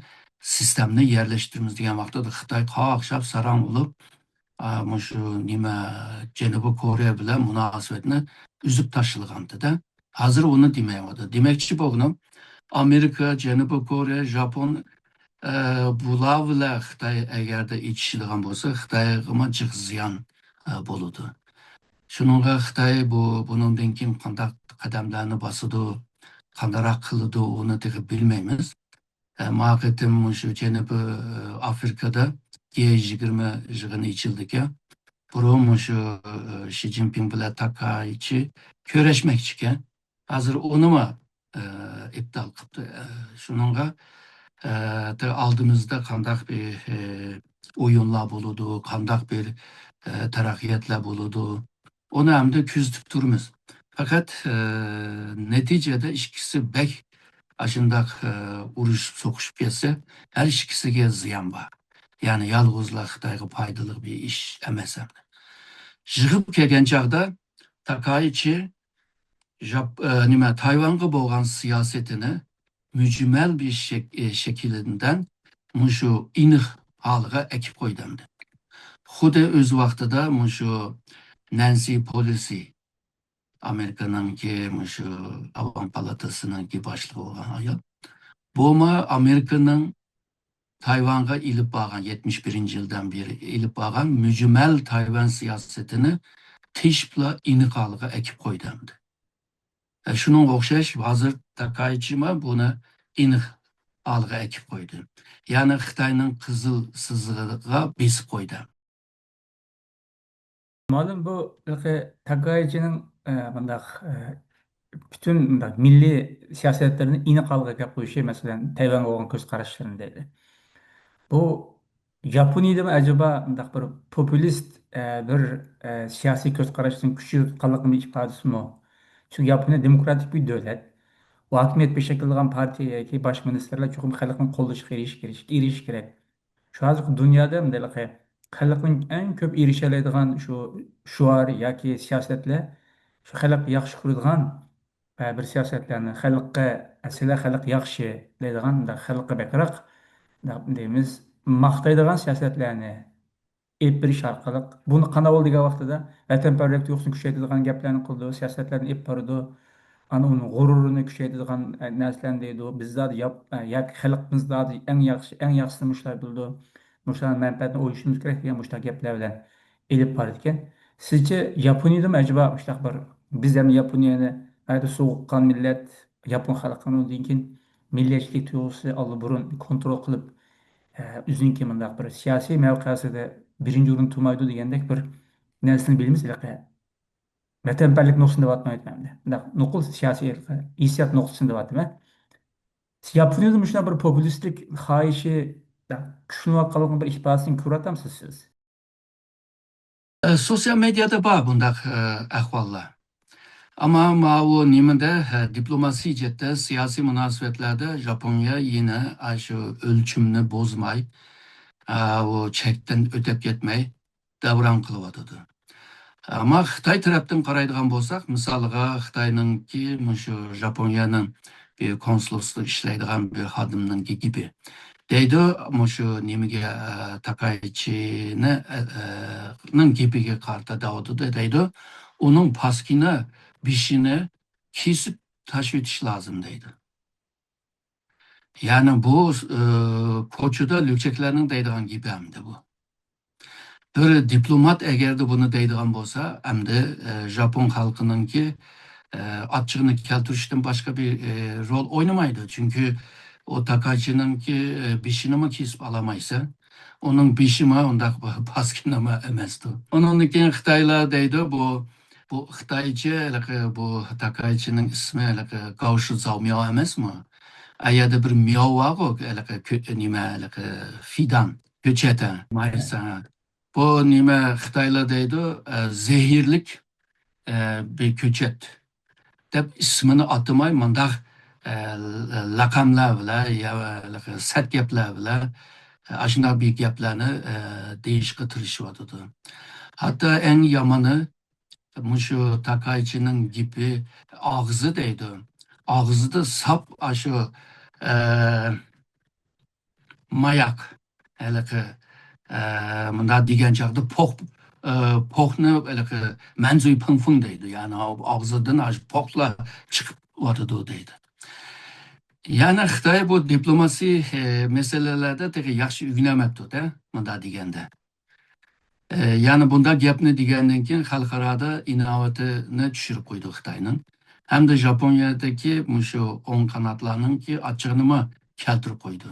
سىستېمىنى يەرلەشتۈرىمىز دېگەن ۋاقتىدا خىتاي قاقشاپ ساراڭ بولۇپ، ئا، مۇشۇ نېمە، جەنۇبىي كورېيە بىلەن مۇناسىۋەتنى ئۈزۈپ تاشلىغانتىدە. ھازىر ئۇنى دېمەيۋاتىدۇ. دېمەكچى بولغىنىم، ئامېرىكا، جەنۇبىي كورېيە، ژاپون، ئە، بۇلار بىلەن خىتاي ئەگەردە ئېچىشىدىغان بولسا، خىتايغىمۇ جىق زىيان. ئە، بولىدۇ. شۇنىڭغا خىتاي بۇ، بۇنىڭدىن كېيىن قانداق قەدەملەرنى باسىدۇ، قانداقراق قىلىدۇ، ئۇنى تېخى بىلمەيمىز. ئە، ما قېتىم مۇشۇ جەنۇبىي، ئە، ئافرىكىدا جى يىگىرمە يىغىنى ئېچىلدىكەن. بۇرۇن مۇشۇ، ئە، شى جىنپىڭ بىلەن تاكايچى كۆرۈشمەكچىكەن. ھازىر ئۇنىمۇ، ئە، ئىپتال قىپتۇ. ئە، شۇنىڭغا، ئە، تە-، ئالدىمىزدا قانداق بىر، ئە، ئويۇنلار بولىدۇ، قانداق بىر، ئە، تەرەققىياتلار بولىدۇ، ئۇنى ئەمدى كۆزىتىپ تۇرىمىز. پەقەت، ئە، نەتىجىدە ئىككىسى بەك ئاشۇنداق، ئە، ئۇرۇشۇپ سوقۇشۇپ كەتسە، ھەر ئىككىسىگە زىيان بار. يەنى يالغۇزلا خىتايغا پايدىلىق بىر ئىش ئەمەس ئەمدى. يىغىپ كەلگەن چاغدا تاكايچى ژاپ-، ئە، نېمە، تايۋانغا بولغان سىياسىتىنى مۈجمەل بىر شەك-، ئە، شەكىلدىن مۇشۇ ئېنىق ھالغا ئەكىپ قويدى ئەمدى. خۇددى ئۆز ۋاقتىدا مۇشۇ نەنسى پولىسى، ئامېرىكىنىڭكى مۇشۇ ئاۋام پالاتاسىنىڭكى باشلىقى بولغان ئايال. بۇمۇ ئامېرىكىنىڭ تايۋانغا ئېلىپ بارغان، يەتمىش بىرىنچى يىلدىن بېرى ئېلىپ بارغان مۈجمەل تايۋان سىياسىتىنى تېشىپلا ئېنىق ھالغا ئەكىپ قويدى ئەمدى. ئە، شۇنىڭغا ئوخشاش، ھازىر تاكايچىمۇ بۇنى ئېنىق ھالغا ئەكىپ قويدى. يەنى خىتاينىڭ قىزىل سىزىقىغا بېسىپ قويدى. مۇئەللىم، بۇ ھېلىقى تاكايچىنىڭ، ئە، بۇنداق، ئە، پۈتۈن بۇنداق مىللىي سىياسەتلىرىنى ئېنىق ھالغا ئەكەپ قويۇشى، مەسىلەن، تەيۋانغا بولغان كۆز قاراشلىرىنى دەيلى. بۇ ياپونىيەدىمۇ ئەجەبا مۇنداق بىر پوپۇلىست، ئە، بىر، ئە، سىياسىي كۆز قاراشنىڭ كۈچىيىپ قالغانلىقىنىڭ ئىپادىسىمۇ؟ چۈنكى ياپونىيە دېموكراتىك بىر دۆلەت. ھاكىمىيەت بېشىغا كېلىدىغان پارتىيە ياكى باش مىنىستىرلار چوقۇم خەلقنىڭ قوللىشىغا ئېرىشىش كېرەك، ئېرىشىش كېرەك. شۇ ھازىرقى دۇنيادا مۇنداقلىقى خەلقنىڭ ئەڭ كۆپ ئېرىشەلەيدىغان شۇ شوئار ياكى سىياسەتلەر، شۇ خەلق ياخشى كۆرىدىغان، ئە، بىر سىياسەتلەرنى، خەلققە، ئە، سىلەر خەلق ياخشى دەيدىغان، مۇنداق خەلققە بەكرەك، مۇنداق دەيمىز، ماختايدىغان سىياسەتلەرنى ئېلىپ بېرىش ئارقىلىق، بۇنى قانداق بولدى دېگەن ۋاقتىدا، ۋەتەنپەرۋەرلىك تۇيغۇسىنى كۈچەيتىدىغان گەپلەرنى قىلىدۇ، سىياسەتلەرنى ئېلىپ بارىدۇ. ئانا ئۇنىڭ غۇرۇرىنى كۈچەيتىدىغان، ئە، نەرسىلەرنى دەيدۇ. بىز زادى ياپ-، ئە، ياكى خەلقىمىز زادى ئەڭ ياخشى، ئەڭ ياخشىسىنى مۇشۇلار بىلىدۇ. مۇشۇلارنىڭ مەنپەئەتىنى ئويلىشىمىز كېرەك دېگەن مۇشۇنداق گەپلەر بىلەن ئېلىپ بارىدىكەن. سىزچە ياپونىيەدىمۇ ئەجەبا مۇشۇنداق بىر، بىز ھەم ياپونىيەنى ناھايىتى سوغۇققان مىللەت، ياپون خەلقىنىڭ ئۇنىڭدىن كېيىن مىللەتچىلىك تۇيغۇسى ئاللىبۇرۇن كونترول قىلىپ، ئە، ئۆزىنىڭكى مۇنداق بىر سىياسىي مەۋقەسىدە بىرىنچى ئورۇندا تۇرمايدۇ دېگەندەك بىر نەرسىنى بىلىمىز ھېلىقى. ۋەتەنپەرۋەرلىك نۇقتىسىنى دەۋاتمايمەن ئەمدى. مۇنداق نوقۇل سىياسىي ھېلىقى ھېسسىيات نۇقتىسىنى دەۋاتىمەن. ياپونىيەدە مۇشۇنداق بىر پوپۇلىستىك خاھىشى كۈچلىنىۋاتقانلىقىنىڭ بىر ئىپادىسىنى كۆرۈۋاتامسىز سىز؟ ئە، سوتسىيال مېدىيادا بار بۇنداق، ئە، ئەھۋاللار. ئەمما ماۋۇ نېمىدە، ھە، دىپلوماسىي جەھەتتە، سىياسىي مۇناسىۋەتلەردە ياپونىيە يەنە ئاشۇ ئۆلچىمىنى بۇزماي، ئە، ئۇ چەكتىن ئۆتۈپ كەتمەي دەۋران قىلىۋاتىدۇ. ئەمما خىتاي تەرەپتىن قارايدىغان بولساق، مىسالغا خىتاينىڭكى مۇشۇ ياپونىيەنىڭ بىر كونسۇلخانىسىدا ئىشلەيدىغان بىر خادىمنىڭكى گېپى. دەيدۇ، مۇشۇ نېمىگە، ئە، تاكايچىنى، ئە، ئە، نىڭ گېپىگە قارىتا دەۋاتىدۇ، دەيدۇ، ئۇنىڭ پاسكىنا بېشىنى كېسىپ تاشلىۋېتىش لازىم دەيدۇ. يەنى بۇ، ئە، كوچىدا لۈكچەكلەرنىڭ دەيدىغان گېپى ئەمدى بۇ. بىر دىپلومات ئەگەردە بۇنى دەيدىغان بولسا، ئەمدى، ئە، ژاپون خەلقىنىڭكى، ئە، ئاچچىقىنى كەلتۈرۈشتىن باشقا بىر، ئە، رول ئوينىمايدۇ. چۈنكى ئۇ تاكايچىنىڭكى، ئە، بېشىنىمۇ كېسىپ ئالالمايسەن. ئۇنىڭ بېشىمۇ ئۇنداق پاسكىنىمۇ ئەمەستۇ. ئۇنىڭدىن كېيىن خىتايلار دەيدۇ، بۇ، بۇ خىتايچە، ھېلىقى بۇ تاكايچىنىڭ ئىسمى ھېلىقى گاۋشى زاۋمياۋ ئەمەسمۇ؟ ئا يەردە بىر مياۋ بارغۇ، ھېلىقى كۆ-، نېمە، ھېلىقى فىدان، كۆچەت، ھە، مايسا. بۇ نېمە خىتايلار دەيدۇ، ئە، زەھەرلىك، ئە، بىر كۆچەت دەپ ئىسمىنى ئاتىماي، مۇنداق، ئە، لەقەملەر بىلەن، يا، سەت گەپلەر بىلەن، ئە، ئاشۇنداق بىر گەپلەرنى، ئە، دېيىشقا تىرىشىۋاتىدۇ. ھەتتا ئەڭ يامىنى، مۇشۇ تاكايچىنىڭ گېپى، ئاغزى دەيدۇ. ئاغزىدا ساپ ئاشۇ، ئە، ماياك، ھېلىقى، ئە، مۇنداق دېگەن چاغدا پوق، ئە، پوقنى ھېلىقى مەنزۇي پىڭفىڭ دەيدۇ. يەنى ئاغزىدىن ئاشۇ پوقلار چىقىپ ياتىدۇ دەيدۇ. يەنى خىتاي بۇ دىپلوماسىي، ئە، مەسىلىلەردە تېخى ياخشى ئۆگىنەلمەپتۇ-دە، مۇنداق دېگەندە. ئە، يەنى بۇنداق گەپنى دېگەندىن كېيىن خەلقئارادا ئىناۋىتىنى چۈشۈرۈپ قويدى خىتاينىڭ. ھەمدە ژاپونىيەدىكى مۇشۇ ئوڭ قاناتلارنىڭكى ئاچچىقىنىمۇ كەلتۈرۈپ قويدى.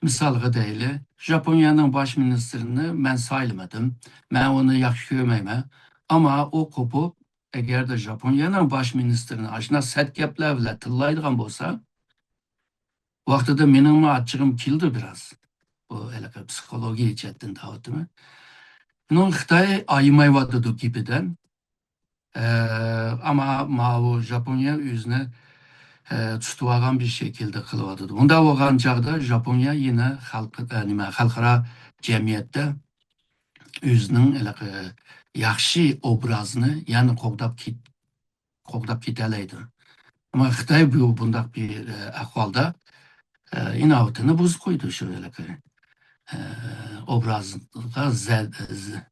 مىسالغا دەيلى، ژاپونىيەنىڭ باش مىنىستىرىنى مەن سايلىمىدىم، مەن ئۇنى ياخشى كۆرمەيمەن. ئەمما ئۇ قوپۇپ، ئەگەردە ژاپونىيەنىڭ باش مىنىستىرىنى ئاشۇنداق سەت گەپلەر بىلەن تىللايدىغان بولسا، ۋاقتىدا مېنىڭمۇ ئاچچىقىم كېلىدۇ بىراز. بۇ ھېلىقى پسىخولوگىيە جەھەتتىن دەۋاتىمەن. شۇنىڭ خىتاي ئايىمايۋاتىدۇ گېپىدىن. ئە، ئەمما ماۋۇ ژاپونىيە ئۆزىنى، ئە، تۇتۇۋالغان بىر شەكىلدە قىلىۋاتىدۇ. بۇنداق بولغان چاغدا ژاپونىيە يەنە خەلق، ئە، نېمە، خەلقئارا جەمئىيەتتە ئۆزىنىڭ ھېلىقى ياخشى ئوبرازىنى يەنە قوغداپ كېت-، قوغداپ كېتەلەيدۇ. ئەمما خىتاي بۇ، بۇنداق بىر، ئە، ئەھۋالدا، ئە، ئىناۋىتىنى بۇزۇپ قويدى شۇ ھېلىقى، ئە، ئوبرازغا زە-، زە-،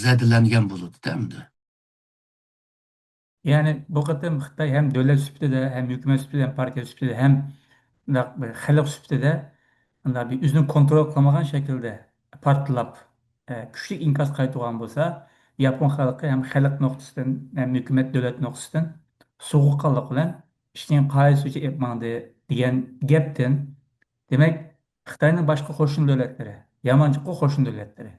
زەدىلەنگەن بولىدۇ ئەمدى. يەنى بۇ قېتىم خىتاي ھەم دۆلەت سۈپىتىدە، ھەم ھۆكۈمەت سۈپىتىدە، ھەم پارتىيە سۈپىتىدە، ھەم مۇنداق بىر خەلق سۈپىتىدە مۇنداق بىر ئۆزىنى كونترول قىلمىغان شەكىلدە پارتلاپ، ئە، كۈچلۈك ئىنكاس قايتۇرغان بولسا، ياپون خەلقى ھەم خەلق نۇقتىسىدىن، ھەم ھۆكۈمەت، دۆلەت نۇقتىسىدىن سوغۇققانلىق بىلەن ئىشنى قايسىچە ئېلىپ ماڭدى دېگەن گەپتىن، دېمەك، خىتاينىڭ باشقا قوشنا دۆلەتلىرى، يامان جىققا قوشنا دۆلەتلىرى.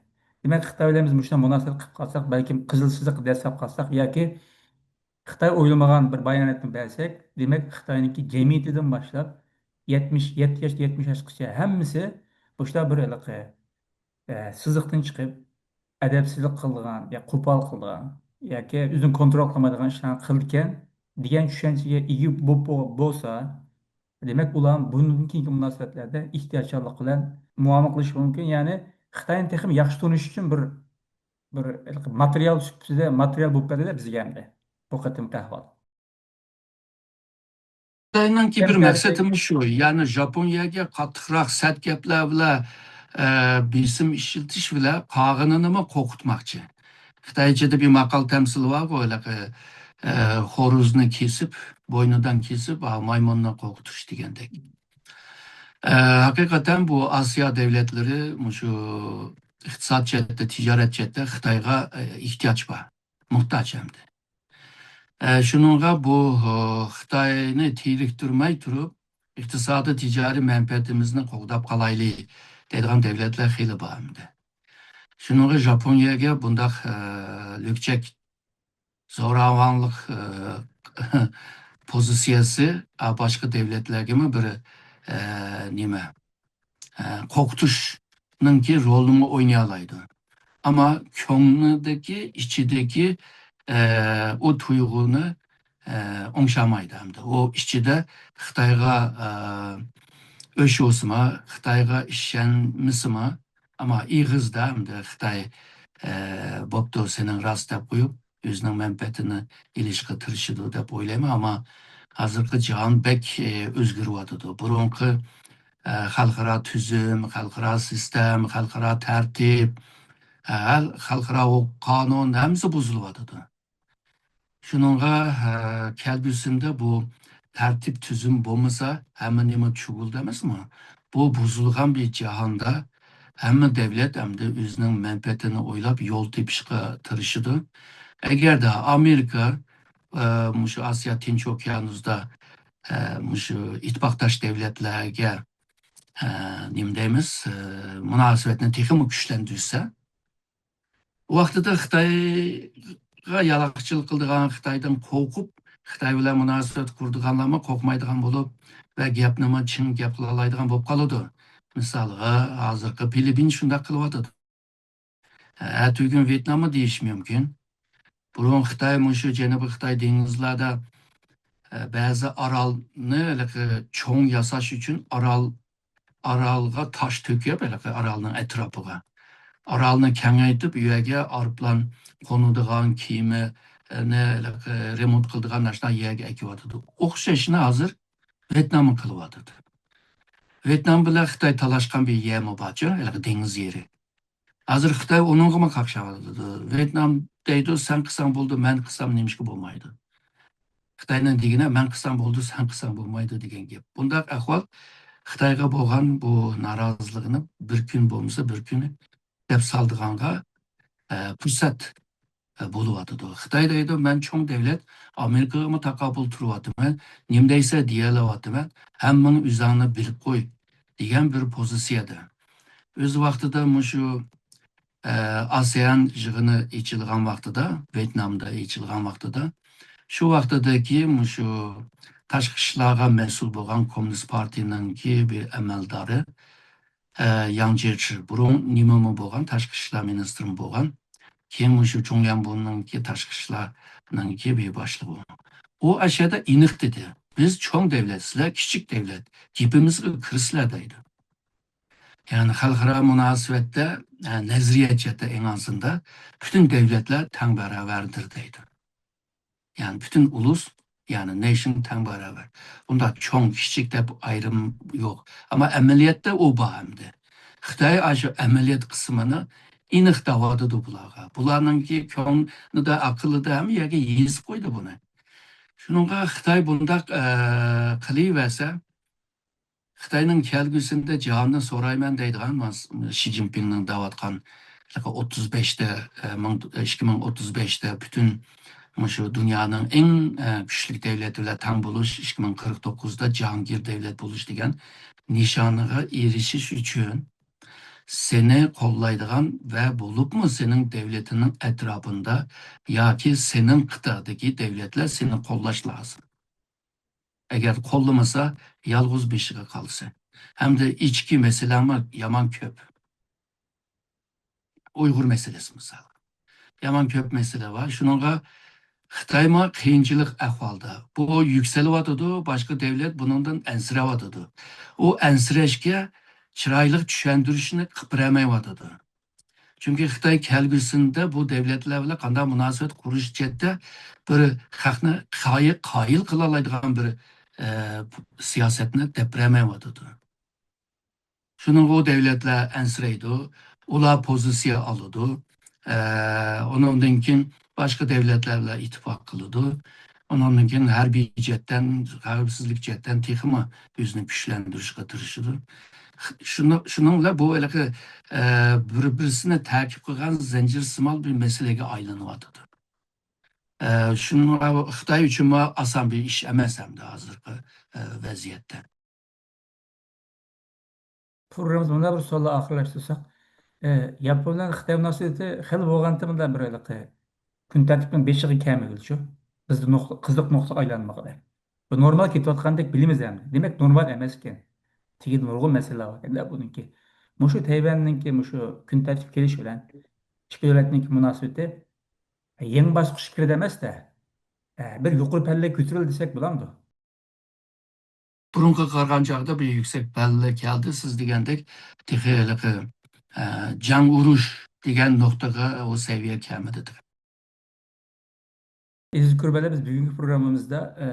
دېمەك، خىتاي بىلەن بىز مۇشۇنداق مۇناسىۋەت قىلىپ قالساق، بەلكىم قىزىل سىزىق دەسسەپ قالساق ياكى خىتاي ئويلىمىغان بىر باياناتنى بەرسەك، دېمەك، خىتاينىڭكى جەمئىيىتىدىن باشلاپ، يەتمىش، يەتتە ياشتىن يەتمىش ياشقىچە ھەممىسى مۇشۇنداق بىر ھېلىقى، ئە، سىزىقتىن چىقىپ، ئەدەپسىزلىك قىلىدىغان يا قوپال قىلىدىغان ياكى ئۆزىنى كونترول قىلمايدىغان ئىشلارنى قىلىدىكەن دېگەن چۈشەنچىگە ئىگە بولۇپ بولسا، دېمەك، ئۇلار بۇندىن كېيىنكى مۇناسىۋەتلەردە ئېھتىياتچانلىق بىلەن مۇئامىلە قىلىشى مۇمكىن. يەنى خىتاينى تېخىمۇ ياخشى تونۇش ئۈچۈن بىر، بىر ماتېرىيال سۈپىتىدە، ماتېرىيال بولۇپ بەردى بىزگە ئەمدى بۇ قېتىمقى ئەھۋال. خىتاينىڭكى بىر مەقسىتىمۇ شۇ، يەنى ژاپونىيەگە قاتتىقراق سەت گەپلەر بىلەن، ئە، بېسىم ئىشلىتىش بىلەن قالغىنىنىمۇ قورقۇتماقچى. خىتايچىدا بىر ماقال تەمسىلى بارغۇ، ھېلىقى، ئە، خورۇزنى كېسىپ، بوينىدىن كېسىپ، ھا، مايمۇننى قورقۇتۇش دېگەندەك. ئە، ھەقىقەتەن بۇ ئاسىيا دۆلەتلىرى مۇشۇ ئىقتىساد جەھەتتە، تىجارەت جەھەتتە خىتايغا، ئە، ئېھتىياج بار، موھتاج ئەمدى. ئە، شۇنىڭغا بۇ، ئە، خىتاينى تېرىكتۈرمەي تۇرۇپ، ئىقتىسادىي، تىجارىي مەنپەئەتىمىزنى قوغداپ قالايلى دەيدىغان دۆلەتلەر خېلى بار ئەمدى. شۇنىڭغا ژاپونىيەگە بۇنداق، ئە، لۈكچەك زوراۋانلىق، ئە، پوزىتسىيەسى، ئە، باشقا دۆلەتلەرگىمۇ بىر، ئە، نېمە، ئە، قورقۇتۇشنىڭكى رولىنىمۇ ئوينىيالايدۇ. ئەمما كۆڭلىدىكى، ئىچىدىكى، ئە، ئۇ تۇيغۇنى، ئە، ئوڭشالمايدۇ ئەمدى. ئۇ ئىچىدە خىتايغا، ئە، ئۆچ بولسىمۇ، خىتايغا ئىشەنمىسىمۇ، ئەمما ئېغىزدا ئەمدى خىتاي، ئە، بوپتۇ، سېنىڭ راست دەپ قويۇپ، ئۆزىنىڭ مەنپەئەتىنى ئېلىشقا تىرىشىدۇ دەپ ئويلايمەن. ئەمما ھازىرقى جاھان بەك، ئە، ئۆزگىرىۋاتىدۇ. بۇرۇنقى، ئە، خەلقئارا تۈزۈم، خەلقئارا سىستېما، خەلقئارا تەرتىپ، ئە، خەلقئارا ھوقۇق، قانۇن ھەممىسى بۇزۇلۇۋاتىدۇ. شۇنىڭغا، ئە، كەلگۈسىدە بۇ تەرتىپ تۈزۈم بولمىسا، ھەممە نېمە چۈگۈلدى ئەمەسمۇ؟ بۇ بۇزۇلغان بىر جاھاندا ھەممە دۆلەت ئەمدى ئۆزىنىڭ مەنپەئەتىنى ئويلاپ يول تېپىشقا تىرىشىدۇ. ئەگەردە ئامېرىكا، ئە، مۇشۇ ئاسىيا تىنچ ئوكيانۇسدا، ئە، مۇشۇ ئىتتىپاقداش دۆلەتلەرگە، ئە، نېمە دەيمىز، ئە، مۇناسىۋەتنى تېخىمۇ كۈچلەندۈرسە، ۋاقتىدا خىتايغا يالاقچىلىق قىلىدىغان، خىتايدىن قورقۇپ، خىتاي بىلەن مۇناسىۋەت قۇرىدىغانلارمۇ قورقمايدىغان بولۇپ ۋە گەپنىمۇ چىڭ گەپ قىلالايدىغان بولۇپ قالىدۇ. مىسالغا، ھازىرقى فىلىپپىن شۇنداق قىلىۋاتىدۇ. ئەتىگۈن ۋيېتناممۇ دېيىشى مۇمكىن. بۇرۇن خىتاي مۇشۇ جەنۇبىي خىتاي دېڭىزلاردا، ئە، بەزى ئارالنى ھېلىقى چوڭ ياساش ئۈچۈن ئارال، ئارالغا تاش تۆكۈپ، ھېلىقى ئارالنىڭ ئەتراپىغا، ئارالنى كېڭەيتىپ، ئۇ يەرگە ئايروپىلان قونىدىغان، كېمىنى ھېلىقى رېمونت قىلىدىغان ئاشۇنداق يەرگە ئەكىۋاتىدۇ. ئوخشاشنى ھازىر ۋيېتناممۇ قىلىۋاتىدۇ. ۋيېتنام بىلەن خىتاي تالاشقان بىر يەرمۇ بارچۇ، ھېلىقى دېڭىز يېرى. ھازىر خىتاي ئۇنىڭغىمۇ قاقشاۋاتىدۇ. ۋيېتنام دەيدۇ، سەن قىلساڭ بولىدۇ، مەن قىلسام نېمىشقا بولمايدۇ؟ خىتاينىڭ دېگىنى، مەن قىلسام بولىدۇ، سەن قىلساڭ بولمايدۇ دېگەن گەپ. بۇنداق ئەھۋال خىتايغا بولغان بۇ نارازىلىقىنى بىر كۈن بولمىسا بىر كۈنى دەپ سالىدىغانغا، ئە، پۇرسەت، ئە، بولۇۋاتىدۇ. خىتاي دەيدۇ، مەن چوڭ دەۋلەت، ئامېرىكىغىمۇ تاقابىل تۇرۇۋاتىمەن، نېمە دەيسە دېيەلەۋاتىمەن، ھەممىڭ ئۆزۈڭنى بىلىپ قوي، دېگەن بىر پوزىتسىيەدە. ئۆز ۋاقتىدا مۇشۇ، ئە، ئاسىيان يىغىنى ئېچىلغان ۋاقتىدا، ۋيېتنامدا ئېچىلغان ۋاقتىدا، شۇ ۋاقتىدىكى مۇشۇ تاشقى ئىشلارغا مەسئۇل بولغان كوممۇنىست پارتىيىنىڭكى بىر ئەمەلدارى، ئە، ياڭ جيېچى، بۇرۇن نېمىمۇ بولغان، تاشقى ئىشلار مىنىستىرىمۇ بولغان، كېيىن مۇشۇ چۇڭيەنبۇنىڭكى تاشقى ئىشلارنىڭكى بىر باشلىقى. ئۇ ئاشۇ يەردە ئېنىق دېدى، بىز چوڭ دەۋلەت، سىلەر كىچىك دەۋلەت، گېپىمىزگە كىرىسىلەر دەيدۇ. يەنى خەلقئارا مۇناسىۋەتتە، ئە، نەزەرىيە جەھەتتە ئەڭ ئازىندا پۈتۈن دەۋلەتلەر تەڭ باراۋەردۇر دەيدۇ. يەنى پۈتۈن ئۇلۇس، يەنى نېشن تەڭ باراۋەر. ئۇنداق چوڭ، كىچىك دەپ ئايرىم يوق. ئەمما ئەمەلىيەتتە ئۇ بار ئەمدى. خىتاي ئاشۇ ئەمەلىيەت قىسمىنى ئېنىق دەۋاتىدۇ بۇلارغا. بۇلارنىڭكى كۆڭلىدە، ئەقلىدە ھەممە يەرگە يېزىپ قويدى بۇنى. شۇنىڭغا خىتاي بۇنداق، ئە، قىلىۋەرسە، خىتاينىڭ كەلگۈسىندە جاھاننى سورايمەن دەيدىغان، ماس-، شى جىنپىڭنىڭ دەۋاتقان، ئوتتۇز بەشتە، ئە، مىڭ، ئىككى مىڭ ئوتتۇز بەشتە پۈتۈن مۇشۇ دۇنيانىڭ ئەڭ، ئە، كۈچلۈك دەۋلەت بىلەن تەڭ بولۇش، ئىككى مىڭ قىرىق توققۇزدا جاھانگىر دەۋلەت بولۇش دېگەن نىشانىغا ئېرىشىش ئۈچۈن سېنى قوللايدىغان ۋە بولۇپمۇ سېنىڭ دەۋلىتىنىڭ ئەتراپىندا ياكى سېنىڭ قىتئەدىكى دەۋلەتلەر سېنى قوللاش لازىم. ئەگەر قوللىمىسا، يالغۇز بېشىغا قالىسەن. ھەمدە ئىچكى مەسىلەمۇ يامان كۆپ. ئۇيغۇر مەسىلىسى مىسال. يامان كۆپ مەسىلە بار. شۇنىڭغا خىتايمۇ قىيىنچىلىق ئەھۋالدا. بۇ يۈكسىلىۋاتىدۇ، باشقا دەۋلەت بۇنىڭدىن ئەنسىرەۋاتىدۇ. ئۇ ئەنسىرەشكە چىرايلىق چۈشەندۈرۈشنى قىلىپ بېرەلمەيۋاتىدۇ. چۈنكى خىتاي كەلگۈسىدە بۇ دەۋلەتلەر بىلەن قانداق مۇناسىۋەت قۇرۇش جەھەتتە بىر خەقنى قايىل، قايىل قىلالايدىغان بىر، ئە، سىياسەتنى دەپ بېرەلمەيۋاتىدۇ. شۇنىڭغا ئۇ دەۋلەتلەر ئەنسىرەيدۇ، ئۇلار پوزىتسىيە ئالىدۇ. ئە، ئۇنىڭدىن كېيىن باشقا دەۋلەتلەر بىلەن ئىتتىپاق قىلىدۇ. ئۇنىڭدىن كېيىن ھەربىي جەھەتتىن، خەۋپسىزلىك جەھەتتىن تېخىمۇ ئۆزىنى كۈچلەندۈرۈشكە تىرىشىدۇ. شۇنىڭ، شۇنىڭ بىلەن بۇ ھېلىقى، ئە، بىر-، بىرسىنى تەكىپ قىلغان زەنجىرسىمان بىر مەسىلىگە ئايلىنىۋاتىدۇ. ئە، شۇنىڭ، خىتاي ئۈچۈنمۇ ئاسان بىر ئىش ئەمەس ئەمدى ھازىرقى، ئە، ۋەزىيەتتە. پروگراممىمىزنى مۇنداق بىر سوئال بىلەن ئاخىرلاشتۇرساق، ئە، ياپونىيە خىتاي مۇناسىۋىتى خېلى بولغانتى مۇنداق بىر ھېلىقى كۈن تەرتىپنىڭ بېشىغا كەلمىگىلى شۇ. قىزىق نۇقتا، قىزىق نۇقتىغا ئايلانمىغىلى. بۇ نورمال كېتىۋاتقاندەك بىلىمىز ئەمدى. دېمەك، نورمال ئەمەسكەن. تېگىدە نۇرغۇن مەسىلىلەر باركەن-دە بۇنىڭكى. مۇشۇ تەيۋەننىڭكى مۇشۇ كۈن تەرتىپكە كېلىشى بىلەن ئىككى دۆلەتنىڭكى مۇناسىۋىتى يېڭى باسقۇچقا كىردى ئەمەس-دە، ئە، بىر يۇقىرى پەللىگە كۆتۈرۈلدى دېسەك بولامدۇ؟ بۇرۇنقىغا قارىغان چاغدا بىر يۈكسەك پەللە كەلدى، سىز دېگەندەك تېخى ھېلىقى، ئە، جەڭ ئۇرۇش دېگەن نۇقتىغا ئۇ سەۋىيە كەلمىدى تېخى. ئەزىز كۆرۈرمەنلەر، بىز بۈگۈنكى پروگراممىمىزدا، ئە،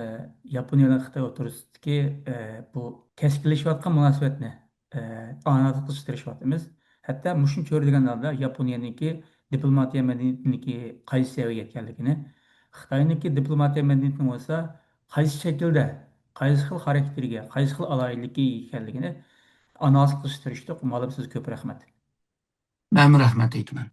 ياپونىيە بىلەن خىتاي ئوتتۇرىسىدىكى، ئە، بۇ كەسكىنلىشىۋاتقان مۇناسىۋەتنى، ئە، ئانالىز قىلىشقا تىرىشىۋاتىمىز. ھەتتا مۇشۇنى چۆرىدىگەن ھالدا ياپونىيەنىڭكى دىپلوماتىيە مەدەنىيىتىنىڭكى قايسى سەۋىيەگە يەتكەنلىكىنى، خىتاينىڭكى دىپلوماتىيە مەدەنىيىتىنىڭ بولسا قايسى شەكىلدە، قايسى خىل خاراكتېرگە، قايسى خىل ئالاھىدىلىككە ئىگە ئىكەنلىكىنى ئانالىز قىلىشقا تىرىشتۇق. مۇئەللىم، سىزگە كۆپ رەھمەت. مەنمۇ رەھمەت ئېيتىمەن.